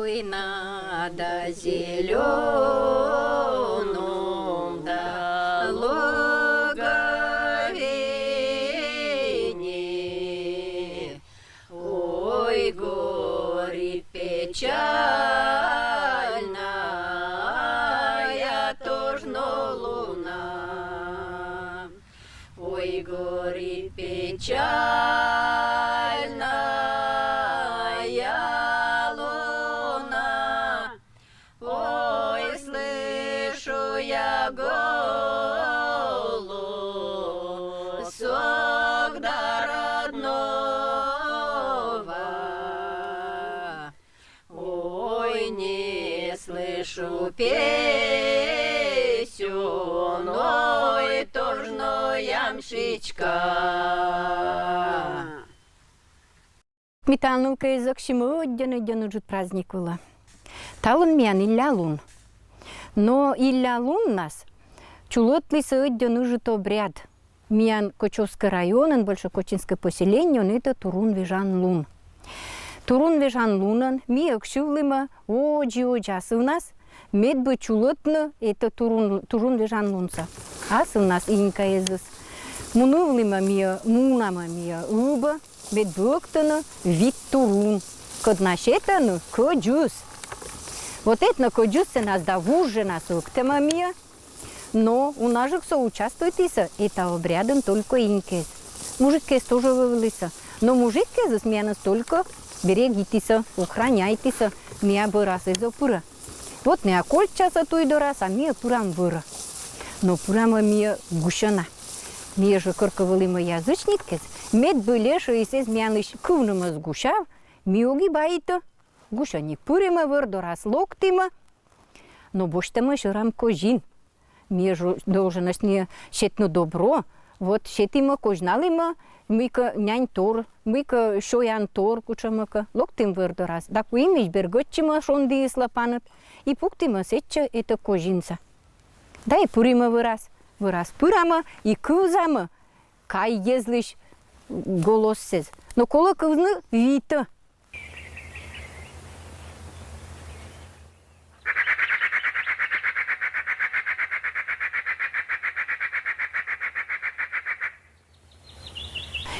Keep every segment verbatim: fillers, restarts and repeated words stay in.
Ой, надо зелёном да луговине. Ой, горит печальная тожно луна. Ой, горит печальная луна. Ой, слышу я голосок да родного. Ой, не слышу песен, ой, тожно ямщичка. Ми талун кӧ эз ӧкмысӧд день, день уже праздник вӧлі. Талун миян Илля лун. Но Илля луннас чулӧтлісӧ ӧдйӧ ыджыд обряд. Миян Кочевскӧй районын, Большекочинскӧй поселениеын, это турун вежан лун. Турун вежан лунӧн ми ӧкмысьлімӧ водзӧ-водзӧ асывнас, медбӧ чулӧтны это турун, турун вежан лунсӧ. Асывнас инькаэзыс. Мунывлімӧ ми, мунамӧ ми ыбӧ, медбӧ ӧктыны вит турун, кӧд на сетӧны кӧдзыс. Вот этнӧ кӧдзыс сэнас да вуж жӧнас ӧктӧмӧ ми. Но унажыксӧ участвуйтісӧ это обрядын только инькаэз. Мужиккаэз тоже вӧвлісӧ. Но мужиккаэзыс миянӧс только берегитісӧ, охраняйтісӧ, миа бӧрас эз пырӧ. Вот найӧ кольччасӧ туй дорас, а ми пырам вӧрӧ. Но пырамӧ ми гусьӧн на. Ми жӧ коркӧ вӧлімӧ язычниккаэз, медбӧ лешӧйыс эз миянлысь кывнымӧс гусяв, ми ог и баитӧ. Гусьӧник пырим, вӧр дорас локтім, но босьтӧмӧ сёрам козин. Ми жӧ долженӧсь сетны добро. Вот сетім, козьналім, мыйкӧ нянь тор, мыйкӧ сёян тор кутшӧмӧкӧ. Локтім вӧр дорас да куимысь бергӧдчим шондіыслы паныд и пуктім сэтчӧ это козинсӧ. Да и пырим вӧрас. Вӧрас пырам и кывзам кайӧзлысь голоссӧ. Но колӧ кывзны витӧ.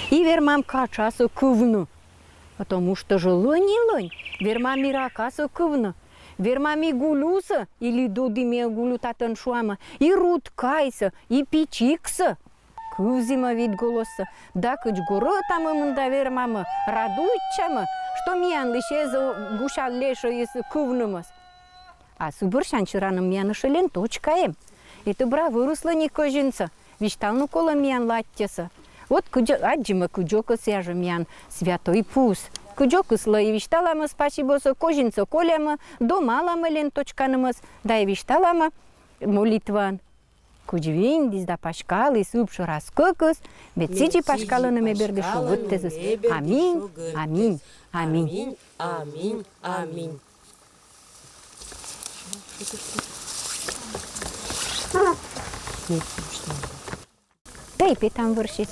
И вермам катшасӧ кывны, потому что жӧ лӧнь и лӧнь. Вермам и ракасӧ кывны. Вермам и гулюсӧ, или додимеӧ гулю татӧн шуамӧ, и руткайсӧ, и пичигсӧ. Кывзімӧ вит голоссӧ. Да кыдз горӧтамӧ мында вермамӧ, радуйтчамӧ, что миянлысь эз гуся лешӧйыс кывнымӧс. А сы бӧрсянь сёраным миян ещӧ ленточка эм. Это бра вӧрыслӧн и козинсӧ. Висьталны колӧ миянлы аттьӧсӧ. Вот кыдз-, аддзимӧ кыдзокӧ, сія жӧ миян святой пуыс. Кыдзокыслы и висьталамӧ спасибосӧ, козинсӧ колямӧ, домаламӧ ленточканымӧс, да и висьталамӧ молитваӧн. Кыдз виндіс да паськаліс ыб шӧрас кӧкыс, мед сідзи паськалӧны ме бердысь шогӧртъясыс. Аминь, аминь, аминь. Аминь, аминь, аминь. Дай петам вӧрсьыс.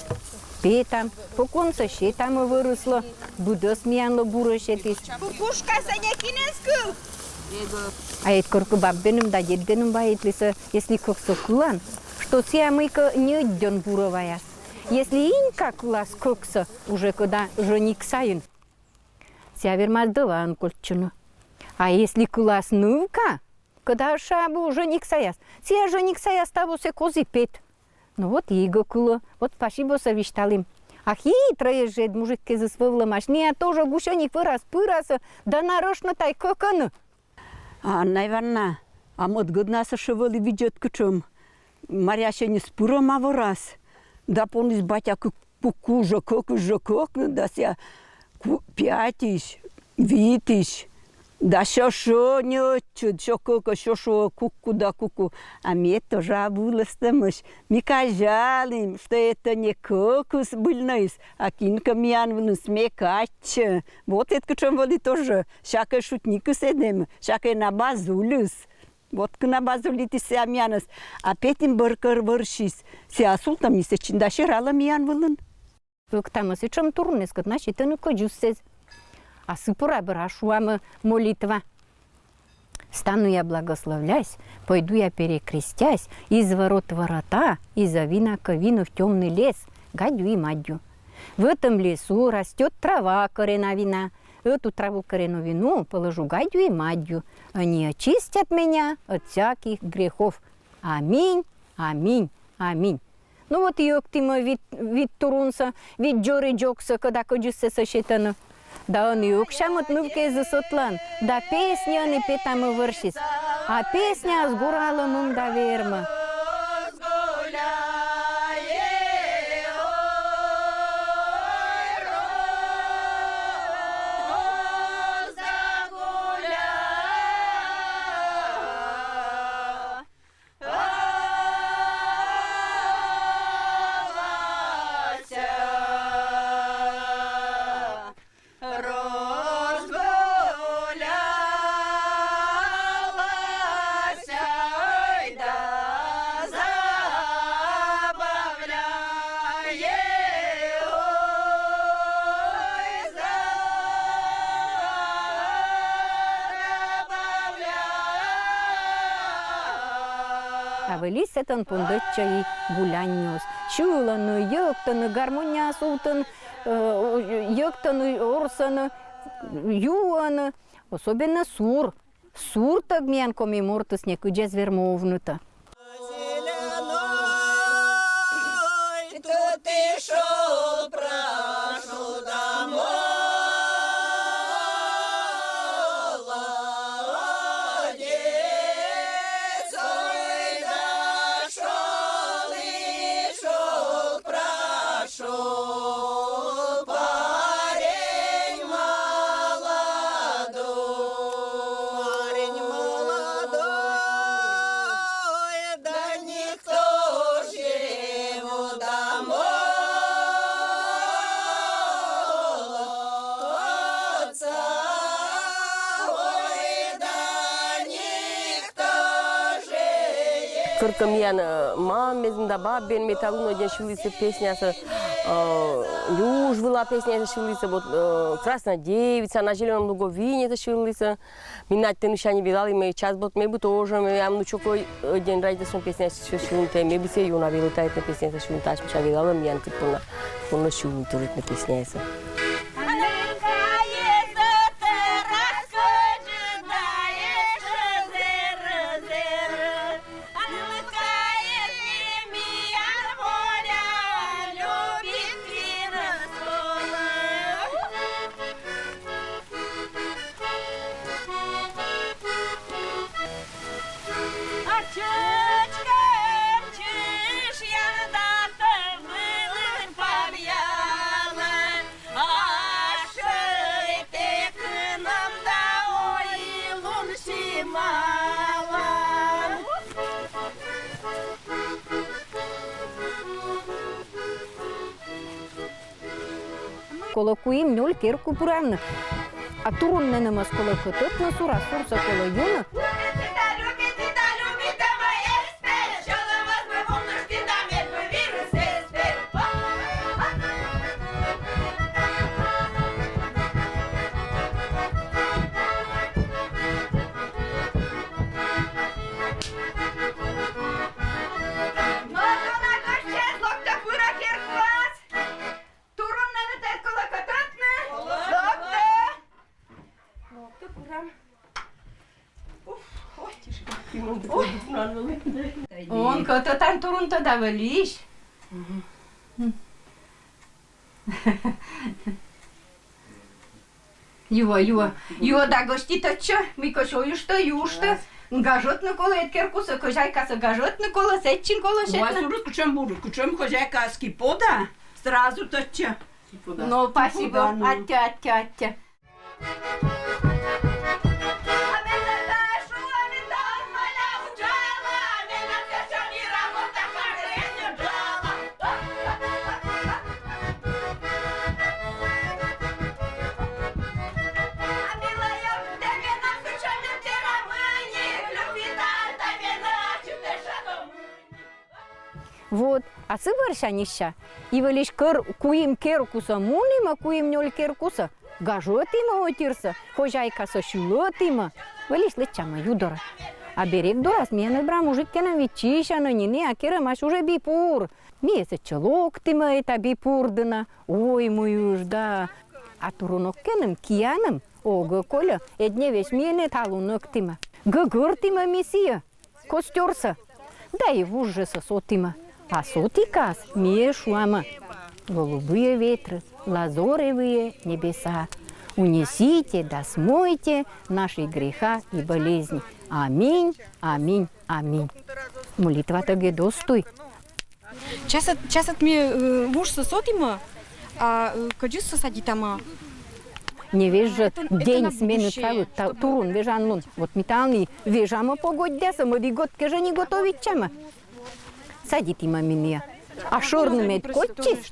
Петам, поконсӧ сетам вӧрыслы, быдӧс миянлы бурӧ сетіс. Кукушкасӧ некинӧс кыв. А эд коркӧ баббеным да дедбеным вайытлісӧ, если кӧксӧ кылан, что сія мыйкӧ ньӧддьӧн бурӧ ваяс. Если инька кылас кӧксӧ, уже кӧда жӧник сайын, сія вермас дӧваӧн кольччыны. А если кылас нывка, кӧда ещӧ абу жӧник саяс, сія жӧник саяс тавосӧ оз и пет. Ну вот, йигӧ кылӧ, вот спасибосӧ висьталім. А хитрӧйӧсь жӧ эд мужиккаэзыс вӧвлӧмаӧсь, найӧ тоже гусьӧник вӧрас пырасӧ, да на рӧшнӧ тай кӧкӧны. Анна Ивановна, а мӧд гӧднас ещӧ вӧлі видзӧд кутшӧм. Марья сеньыс пырӧма вӧрас, да помнитӧ, батьӧ кык, кык, кук жӧ кӧкыс жӧ кӧкны, да сія ку-, пятьысь, витысь. Да сё, сё ньӧтчыд, сё кӧкӧ, сё шуӧ: куку да куку. А ме тоже абу вылӧстӧмысь. Ми казялім, что это не кӧкыс збыльнӧйыс, а кинкӧ миян вылын смекаччӧ. Вот эд кутшӧм вӧлі тоже. Сякӧй шутникыс эд эм, сякӧй на базулыс. Вот кӧ на базулитіс сія миянӧс. А петім бӧр кӧр вӧрсьыс. Сія султӧмнис сэтчин да сералӧ миян вылын. Ӧктамӧ сэтшӧм турунӧс, кӧд на сетӧны кӧдзыссӧ. А сы пора бара шуамӧ молитва. Стану я благословлясь, пойду я перекрестясь, из ворот ворота, и зови на ковину в темный лес, гадью и мадью. В этом лесу растет трава кореновина. Эту траву кореновину положу гадью и мадью. Они очистят меня от всяких грехов. Аминь, аминь, аминь. Ну вот и ӧктимӧ вит, вит турунсӧ, вит дзоридз ӧксӧ, кӧда кӧдзыссӧ сетӧны. Да ӧні ӧксямыд нывкаэзыс ӧтлаын, да песня ӧні петамӧ вӧрсьыс. А песняыс гуралӧ мында вермӧ. А вӧлі сэтӧн пондӧдчӧ и гулянньӧыс. Сьылӧны, йӧктӧны, гармоняяс ултӧн, э, йӧктӧны, орсӧны, юӧны. Особенно сур. Суртӧг миян коми мортыс некыдз эз вермы овнытӧ. Кӧрткӧ миян, э, маммезын да баббен ме талун ӧдйӧн сьылісны песнясӧ, э, «Юж выла» песнясӧ сьылісны, вот, э, «Красная девица», «На зелёном луговине»-сӧ сьылісны. Ми нань тэнысь ӧні велалім, час быд ме бы тоже, ме ам внучок ӧдйӧн радейтісны песнясӧ сьылыны, ме бы сійӧ ёна велӧдайтны песнясӧ сьылыны, тадз мися велалӧ миян кыдз понна, понна сьылыны туритны песнясӧ. Колӧ куим-нёль керку пырны. А турун нэнӧмӧс колӧ кӧтӧтны, сура сурсӧ колӧ юны. Турун нэнӧ тайӧ колӧ кӧтӧтны. Локтӧ. Локтӧ, пырам. Уф, ой, тишка. Он кӧтӧтан турунтӧ да вӧлісь. Юӧ, юӧ. Юӧ да гӧститӧдчӧ, мыйкӧ сёйыштӧ, юыштӧ. Гажӧтны колӧ эд керкусӧ, кӧзяйкасӧ гажӧтны колӧ, сэтчин колӧ сетны. Ва сурыс кутшӧм бур, кутшӧм кӧзяйка скипода, сразу тӧдчӧ. Но, спасибо. Кипода, но. Аттьӧ, аттьӧ, аттьӧ. Вот, а сы бӧрся ньыся, и вӧлісь кӧр-, куим керкусӧ мунімӧ, куим-нёль керкусӧ, гажӧтімӧ ӧтирсӧ, хозяйкасӧ сьылӧтімӧ. Выльысь лэччамӧ ю дорӧ. А берег дорас миянӧ бра мужик кенӧ виччысьӧны, нин керӧмаӧсь уже бипур. Ми сэтчӧ локтімӧ эта бипур дінӧ. Ой, мый ыжда. А турун ог кеным, кианым огӧ кольӧ. Ӧд нӧ весь ми нӧ талун ӧктімӧ. Гӧгӧртімӧ ми сійӧ костёрсӧ. Да и вужсӧ сотімӧ. А сотігас ми шуамӧ: «Голубые ветры, лазоревые небеса, унесите да смойте наши греха и болезни. Аминь, аминь, аминь». Молитва тӧгӧ дос туй. Часӧд, часӧд ми, э, вужсӧ сотімӧ, а, э, кӧдзыссӧ садитамӧ. Нӧ вежӧ день смены будущее, та-, турун вежанлун. Вот ми талун вежамӧ погоддясӧ, мӧд и гӧт кежӧ нин готовитчамӧ. Садитімӧ ми нӧ. А шӧрны мед кольччис,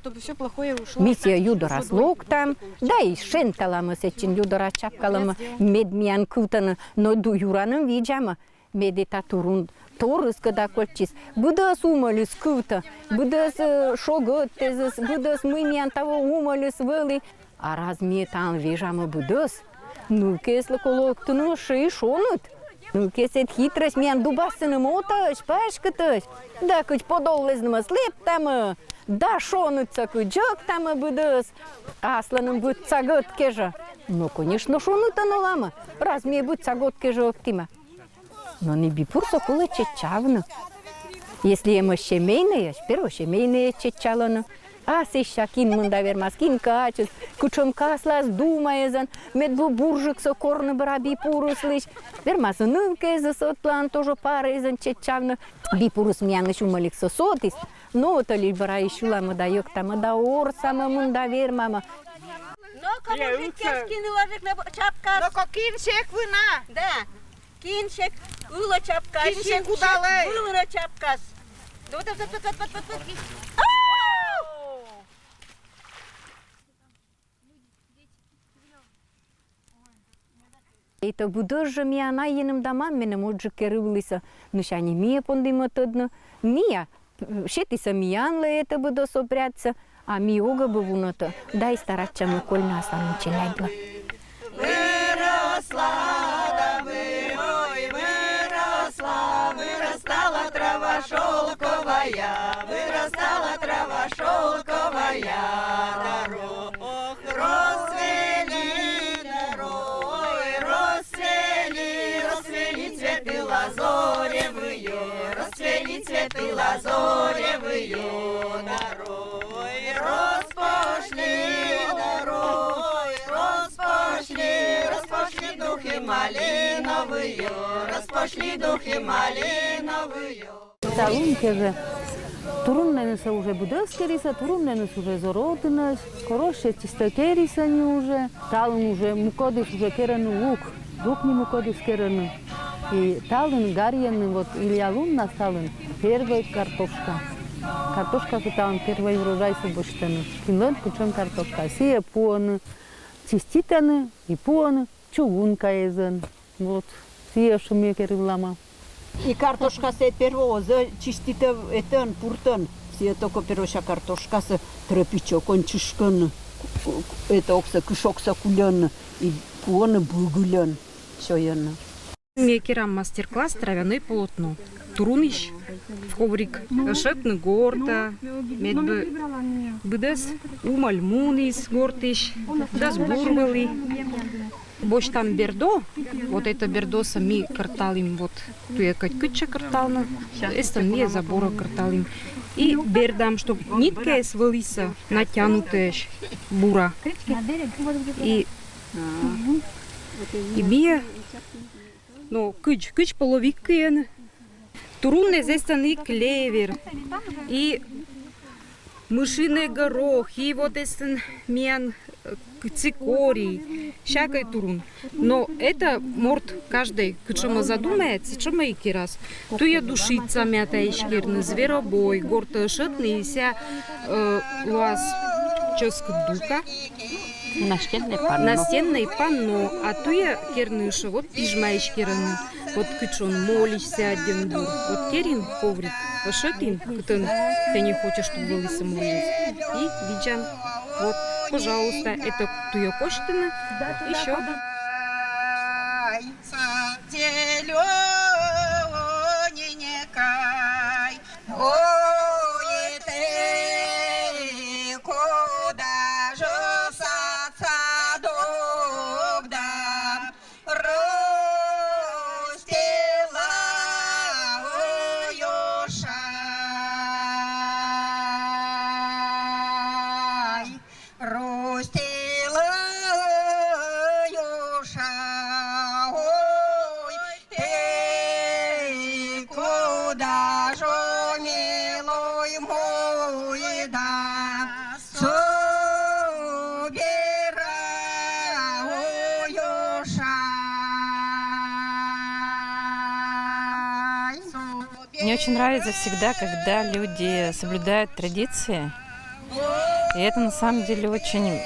ми сійӧ ю дорас локтам, да и шенталамӧ сэтчин ю дорас, чапкаламӧ, мед миян кывтӧны, но ду юраным видзамӧ. Мед эта турун торйыс кӧ да кольччис, быдӧс умӧльыс кывтӧ, быдӧс, э, шогӧдтӧзыс, быдӧс, мый миян таво умӧльыс вӧлі. А раз ми талун вежамӧ быдӧс, нывкаыслы колӧ ӧктыны ещӧ и шоныд. Нывкаыс ӧд хитрӧсь, миян дубасьсӧ нин мотаӧсь, паськытӧсь. Да кыдз подоллазнымӧс лэптамӧ, да шонытсӧ кыдз ӧктамӧ быдӧс. Аслыным быдса гӧт кежӧ. Но, конечно, шонытӧн оламӧ, раз ми быдса гӧт кежӧ ӧктімӧ. Но нӧ бипурсӧ колӧ чеччавны. Если эмӧсь семейнӧйӧсь, первой семейнӧйӧс чеччалӧны. А сэсся кин мында вермас, кин кӧ ачыс, кутшӧмкӧ аслас думаэзӧн, мед бы бурджыксӧ корны бара бипурыслысь. Вермас нывкаэзыс ӧтлаын тоже параэзӧн чеччавны. Бипурыс миянлысь умӧльыксӧ сотіс. Но ӧталысь бара и сьыламӧ да йӧктамӧ да орсамӧ мында вермамӧ. Но-ко, мужик, кин ылажык на чапкас. Но-ко, кин сек вына. Да. Кин сек ылӧ чапкас, кин сек удалӧй, вылын чапкас. Вот, вот, вот. Ау! Эта быдӧс жӧ миян аййӧным да маммӧным оджык кер вылісӧ. Нӧшта нин миӧ пондімӧ тӧдны. Мия сетісӧ миянлы эта быдӧс обрядсӧ, а ми огӧ бы вунӧтӧ, да и старайтчамӧ кольны асланым челядьлы. Выросла да вы-, ой, выросла, вырастала трава шёлковая, вырастала трава шёлковая, дорог расцвели, дорог расцвели, расцвели цветы лазоревые, расцвели цветы лазоревые, дорой распошли, дорой распошли, распошли духи малиновые, распошли духи малиновые. Талун кежӧ турунненысӧ уже быдӧс керисӧ, турунненыс уже зор ӧтнӧсь, коросьсӧ чистӧ керисӧ нин уже. Талун уже мукӧдыс уже керӧны лук, лук нин мукӧдыс керӧны. И талун гарйӧны, вот Илья луннас талун первой картошка. Картошкасӧ талун первой урожайсӧ босьтӧны. Кинлӧн кутшӧм картошка. Сійӧ пуӧны, чиститӧны и пуӧны чугункаэзӧн. Вот, сійӧ шуме керывлама. И картошкасӧ первой оз чиститӧ этӧн, пуртӧн. Сійӧ только первой ся картошкасӧ трӧпичокӧн чышкӧны. Ку-, ку-, это оксӧ, кыш оксӧ кульӧны. И пуӧны быгыльӧн, сёйӧны. Ми керам мастер-класс «Травяное полотно». Турунысь в коврик ӧшӧтны гортӧ, медбӧ быдӧс умӧль муніс гортысь, быдӧс бур вӧлі. Босьтам бердо, вот это бердосӧ ми кӧрталім, вот туйӧ кӧть кытчӧ кӧрталны, эстӧн ми заборӧ кӧрталім. И бердам, чтоб ниткаыс вӧлісӧ натянутӧсь бура. И, и ми Но кыдз, кыдз половик кыйӧн. Туруннас эстӧн и клевер, и мышиный горох, и вот эстӧн миян, э, к-, цикорий, всякой турун. Но это морт каждый, кутшӧмӧ задумает, сэтшӧмӧ и керас. Туйӧ душица мятаӧсь керны, зверобой, гортӧ ӧшӧтны, и сійӧ, э, лоас чӧскыд дука. Настенное панно. Настенное панно. А туйӧ керны ещӧ, вот пижмаӧсь керӧны. Вот кутшӧм молись сійӧ аддзан бур. Вот керин коврик, ӧшӧтін, кытӧн тэ не хочешь, чтоб вӧлісӧ молись. И видзан. Вот, пожалуйста, это туйӧ косьтыны. Ещё. Даже милый мой, да, собираю шай. Мне очень нравится всегда, когда люди соблюдают традиции. И это на самом деле очень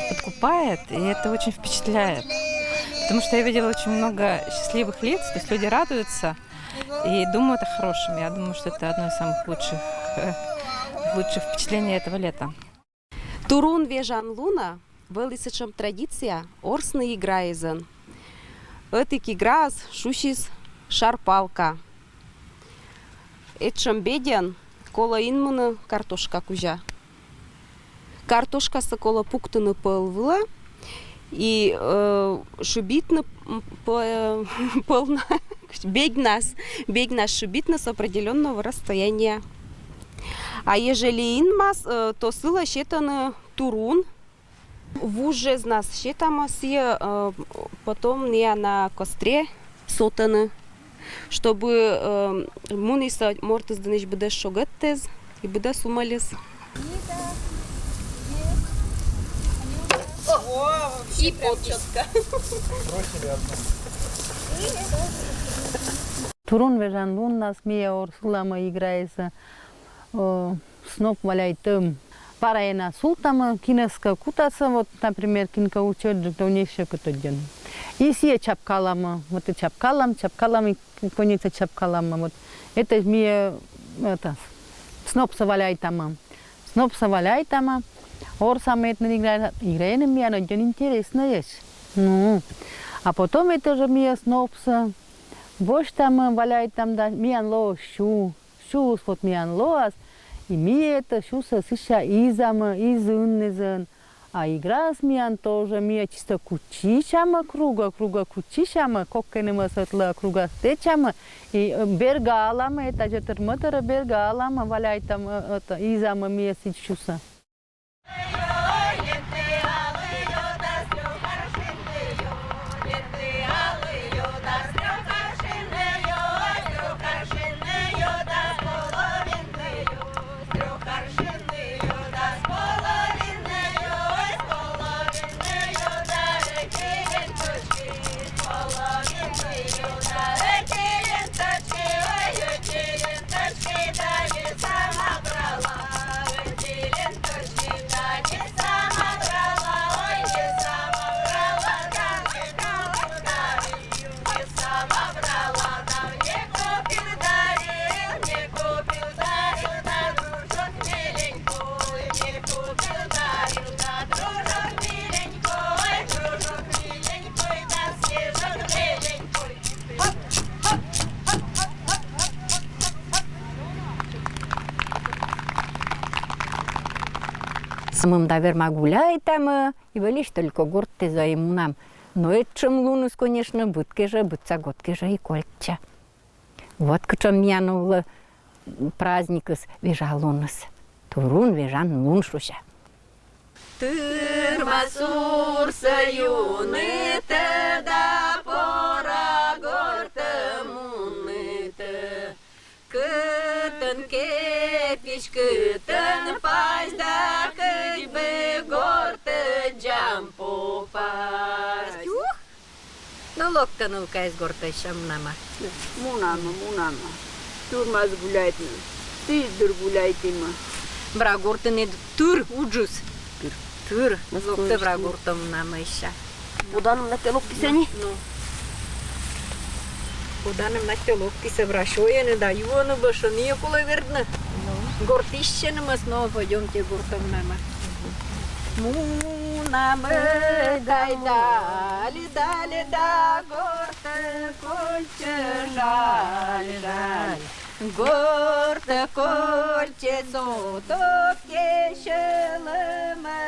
подкупает, и это очень впечатляет. Потому что я видела очень много счастливых лиц, то есть люди радуются и думают о хорошем. Я думаю, что это одно из самых лучших, э, лучших впечатлений этого лета. Турун вежан лунӧ вӧлі сэтшӧм традиция орсны Играэзын. Ӧтик Играыс шусис шарпалка. Этшӧм бедьӧн колӧ инмыны картошка кузя. Картошкасӧ колӧ пуктыны пӧл вылӧ и э, шыбитны м, пӧ- пӧлнас, бедьнас, бедьнас шыбитны с определённого расстояния. А ежели инмас, э, то сылӧ сетӧны турун. Вуж жезнас сетамӧ сійӧ, э, потом нӧ на костре сотӧны, чтобы э, мунісӧ мортыс дінӧ быдӧс шогӧттӧ и быдӧс умӧльыс. И потчӧтка. Турун вежан луннас миян орсыламӧ Играэзын э, сноп валяйтӧм. Параенас султамӧ, кинӧскӧ кутасӧ, вот, например, кинкӧ утчӧдджык, то нӧ сьӧкыд ӧдйӧн. И сійӧ чапкаламӧ, вот и чапкалам, чапкалам, и конецӧ чапкаламӧ. Вот это ми э, это, снопсӧ валяйтамӧ. Снопсӧ валяйтамӧ, орсамӧ этны Играэн, Играэн миян ӧдйӧн интереснӧйӧсь. Ну, а потом это же ми снопсӧ босьтамӧ, валяйтам да, миян лоӧ сю. Сюыс вот миян лоас, и ми это сюсӧ сэсся изамӧ, изны эз. А Играыс миян тоже, ми чисто кутчысямӧ кругӧ, кругӧ кутчысямӧ, кок кенымӧс ӧтлаӧ кругас тэчамӧ, и э, бергаламӧ, это жӧ тыр-мӧдтор бергаламӧ, валяйтам, э, это, изамӧ ми сідз сюсӧ. Сӧмын да верма гуляйтамӧ, и вӧліс только гортӧ зэв мунам. Но этшӧм луныс, конечно, быд кежӧ, быдса год кежӧ и кольччӧ. Вот кутшӧм миян овлӧ праздникыс, вежа луныс. Турун вежан лун шуся. Тырмас сурсӧ юнытӧ да пора гортӧ мунытӧ. Кытӧн кепысь, кытӧн пась да кыдз бы гортӧ дзам попасть. Ух! Но локтӧ нылкаыс гортӧ сэсся, мунамӧ. Мунамӧ, мунамӧ. Тырмас гуляйтны. Ті дыр гуляйтімӧ. Бра гортын ӧд тыр уджыс. Тыр. Локтӧ бра гортӧ, мунамӧ сэсся. Коданым на тэ локтіс ӧні? Ну. Коданым на тэ локтіс, бра, сёйӧны да юӧны бӧр, сійӧ колӧ вердны. Гортысь сьӧнымӧс, но пойдёмте гортӧ, мунамӧ. Мунамӧ тай даль, даль да гортӧ кольччӧ жаль, жаль. Гортӧ кольччӧ сото кесьӧлӧмӧ.